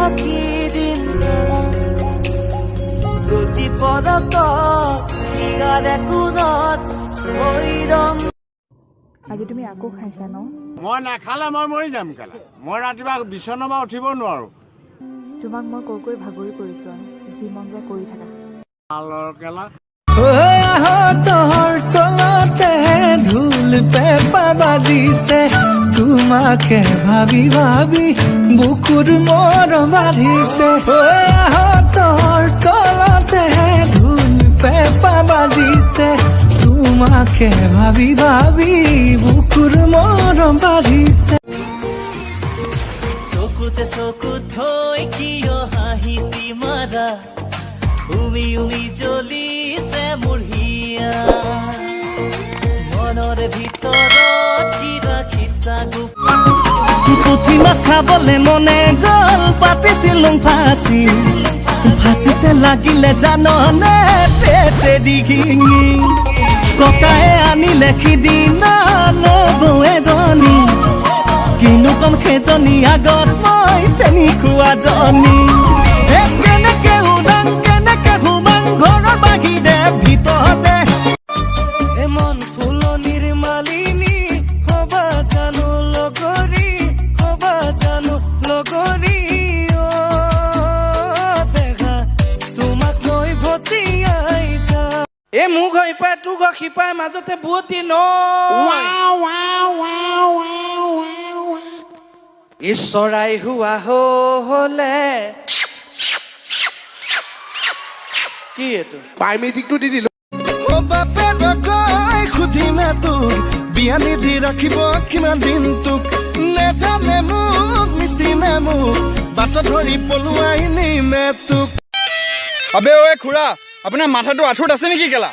ৰাখি দিম প্ৰতি পলকত হিয়াৰে কোণত হৈ ৰম। আজি তুমি আকৌ খাইছা ন? মই নাখালে মই মৰি যাম কেলা। মই ৰাতিপুৱা বিচনাৰ পৰা উঠিব নোৱাৰো। তোমাক মই কৈ কৈ ভাগৰি পৰিছো আৰু যি মন যায় কৰি থাকা। মালৰ কেলা। আহঁতৰ তলতে ঢোল পেঁপা বাজিছে, তোমাকে ভাবি ভাবি বুকুৰ মৰম বাঢ়িছে। আহঁতৰ তলতে ঢোল পেঁপা বাজিছে, তোমাকে ভাবি ভাবি বুকুৰ মৰম বাঢ়িছে। চকুতে চকু থৈ কিয় হাঁহিটি মাৰা? উমি উমি জ্বলিছে মোৰ হিয়া। মনৰ ভিতৰত কি ৰাখিছা? পুঠি মাছ খাবলে মনে গ'ল, পাতিছিলো ফাঁচি। ফাঁচিতে লাগিলে জাননে পেটে শিঙি। ককায়ে আনিলে সিদিনা নবৌ এজনী। কিনো কম সেইজনী আগত মই চেনি খোৱা জনী। এ কেনেকে উদাং, কেনেকে সোমাং ঘৰৰ বাহিৰে ভিতৰতে? এ মন ফুলনিৰ মালিনী হবা জানো লগৰী, হবা জানো লগৰী? অ দেহা, তোমাক মই ভটিয়াই যাম। এ মোৰ ঘৰ ইপাৰে, তোৰ ঘৰ সিপাৰে, মাজতে বোৱতী নৈ। চৰাই হোৱা হলে কি এইটো? পাইমেটিকটো দি দিলো। অ বাপেৰকৈ সুধিমে তোক, বিয়া নিদি ৰাখিব কিমান দিন তোক? নেজানে মোক, নিচিনে মোক, বাট ধৰি পলুৱাই নিমে তোক। আবে ঐ খুৰা, আপোনাৰ মাথাটো আঁঠুত আছে নেকি কেলা?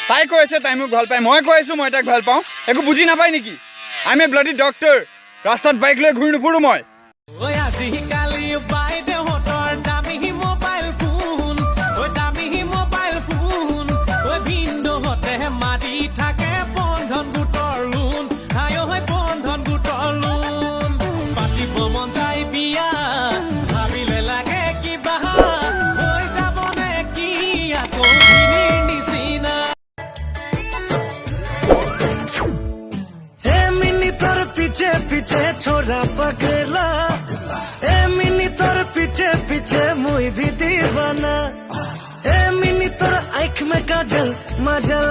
তাই কৈ আছে তাই মোক ভাল পায়, মই কৈ আছোঁ মই তাইক ভাল পাওঁ। একো বুজি নাপায় নেকি? I am a bloody doctor. ৰাস্তাত বাইক লৈ ঘূৰি নুফুৰোঁ মই। ঐ আজিকালি বাইদেউহঁতৰ দামী মোবাইল ফোন, ঐ দামী মোবাইল ফোন। ঐ ভিনদেউহঁতে মাৰি থাকে বন্ধন গোটৰ লোন, হাই ঐ বন্ধন গোটৰ লোন। পাতিব মন যায় বিয়া, ভাবিলে লাগে কিবা, হৈ যাবনে কি আকৌ ভিনিৰ নিচিনা? এ মিনি, তোৰ পিছে পিছে ছোৰা পাগলা। এ মিনি, তোৰ পিছে পিছে মুই भी दीवाना। এ মিনি, তোৰ আঁখ মে কাজল মজল।